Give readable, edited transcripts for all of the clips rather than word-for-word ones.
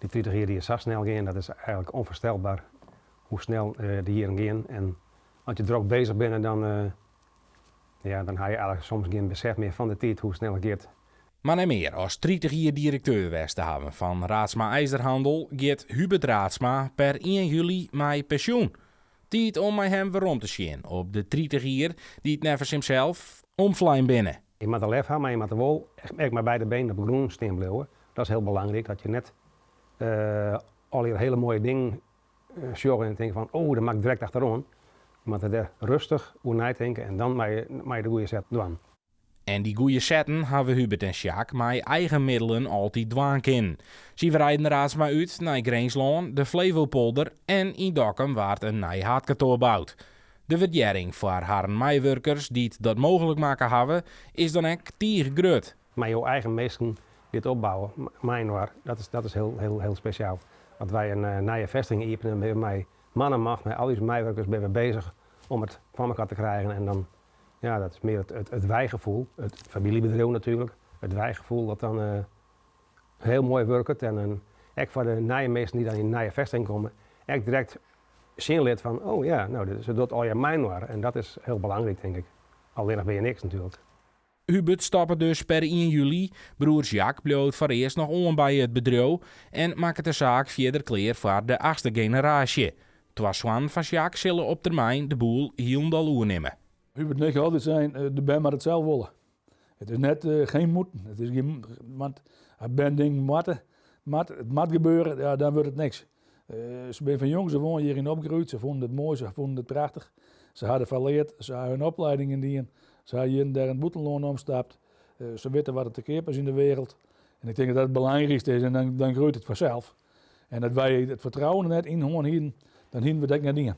Dy 30 jier dy is sa snel gean, dat is eigenlik ûnfoarstelber hoe snel de jierren gean. En as je drok bezich binne, dan, ja, dan ha je eigenlik soms gjin besef mear fan de tiid, hoe snel it giet. Mar nei mear as 30 jier direkteur west te hawwen fan Raadsma IJzerhandel giet Hubert Raadsma per ien july mei pensjoen. Tiid om mei him werom te sjen op de 30 jier dy't neffens himsels omflein binne. Je moatte lef ha, mar je moatte wol ek mei beide benen op de grûn stean bliuwe. Dat is hiel belangryk, dat je net allegear hiele moaie dingen sjogge en tinke fan oh, dêr moat ik direkt achteroan. Je moatte dêr rêstich oer neitinke en dan meie je de goede set dwaan. En dy goede setten hawwe Hubert en Sjaak mei eigen middelen altyd dwaan kinnen. Sy wreiden Raadsma út nei Grinslân, de Flevopolder en yn Dokkum waard in nij haadkantoar boud. De wurdearring foar harren meiwurkers dy't dat mooglik makke hawwe, is dan ek tige grut. Mei jo eigen minsken dit opbouwe, mei-inoar, dat is hiel, hiel, hiel spesjaal. As wy in nije festiging iepenen, binne we mei man en macht, mei al ús meiwurkers binne we bezich om it foar mekoar te krijen en dan, ja, dat is mear it wy-gefoel, it famyljebedriuw natuerlik, it wy-gefoel dat dan hiel moai wurket en ek foar de nije minsken dy't dan yn in nije festiging komme, ek direkt sjen lit fan, oh ja, no, se docht allegear mei-inoar en dat is hiel belangryk tink ik. Allinnich binne je niks natuerlik. Hubert stoppe dus per ien july. Broer Jacques bliuwt foarearst noch oan by it bedriuw en makket de saak fierder klear foar de achtste generaasje. Twa soannen fan Jacques sille op termyn de boel hielendal oernimme. Hubert en ik ha altyd sein, de bern moatte it sels wolle. It is net geen moeten. It is gjin, want as bern dingen moatte, moat, it moat gebeure, ja, dan wurdt it niks. Se binne fan jongs af oan hjiryn opgroeid, se fûnen it moai, se fûnen it prachtich. Se ha derfoar leard, se ha hun opleidingen dien, se ha hjir en dêr yn it bûtenlân omstapt. Se witte wat der te keap is yn de wereld. En ik tink dat dat it belangrykste is en dan, dan groeit it fansels. En dat wy it fertrouwen der net yn hân hienen, dan hienen we it ek net dien.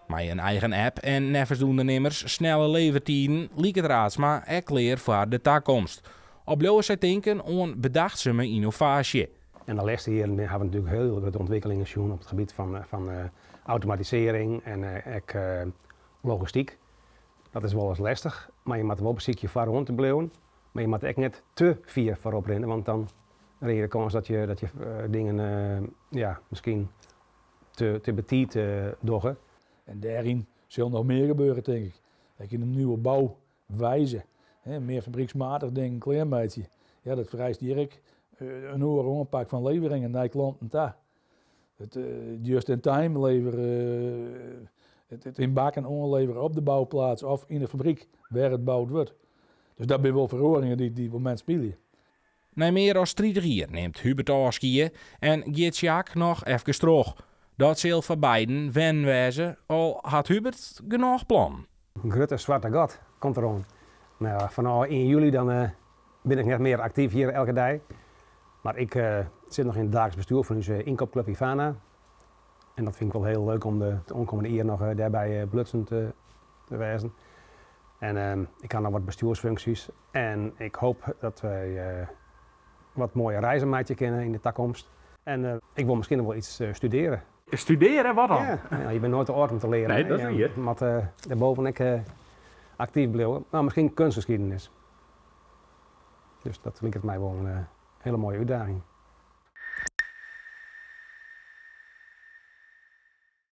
Mei in eigen app en neffens de ûndernimmers snelle levertiden liket Raadsma ek klear foar de takomst. Al bliuwe sy tinken oan bedachtsume ynnovaasje. En de lêste jierren hawwe we natuerlik hiel grutte ûntwikkelingen sjoen op it gebiet fan automatisearring en ek logistyk. Dat is wolris lestich, mar je moatte wol besykje foaroan te bliuwen. Mar je moatte ek net te fier foarop rinne, want dan rinne je de kâns dat je, dat je dingen ja, miskien te, te betiid dogge. En dêryn sil noch mear gebeure, tink ik. Ek yn de nieuwe bouwijze, hè, mear fabryksmatich dingen klearmeitsje. Ja, dat fereist hjir ek in oare oanpak fan leveringen nei klanten ta. It just in time leveren, it yn bakken oanleveren op de bouplaats of yn de fabryk wêr it boud wurdt. Dus dat binne wol feroaringen dy't op it momint spylje. Nei mear as 30 jier nimt Hubert ôfskie en giet Jacques noch efkes troch. Dat sil foar beiden wennen wêze, al hat Hubert genôch plannen. In grutte swarte gat komt deroan. No, fanôf 1 july dan bin ik net mear aktyf hjir elke dei. Mar ik sit noch yn it daagliks bestjoer fan ús ynkoopklup Ivana. En dat fyn ik wol hiel leuk om de oankommende jier noch dêrby belutsen te wêzen. En ik ha noch wat bestjoersfunksjes en ik hoop dat wy wat moaie reizen meitsje kinne yn de takomst. En ik wol miskien noch wol iets studearje. Studearje? Wat dan? Ja, je binne noait te âld om te learen. Nee, dat is wier. Je moatte dêrboven ek aktyf bliuwe. No, miskien kunstgeschiedenis. Dus dat liket my wol in hiele moaie útdaging.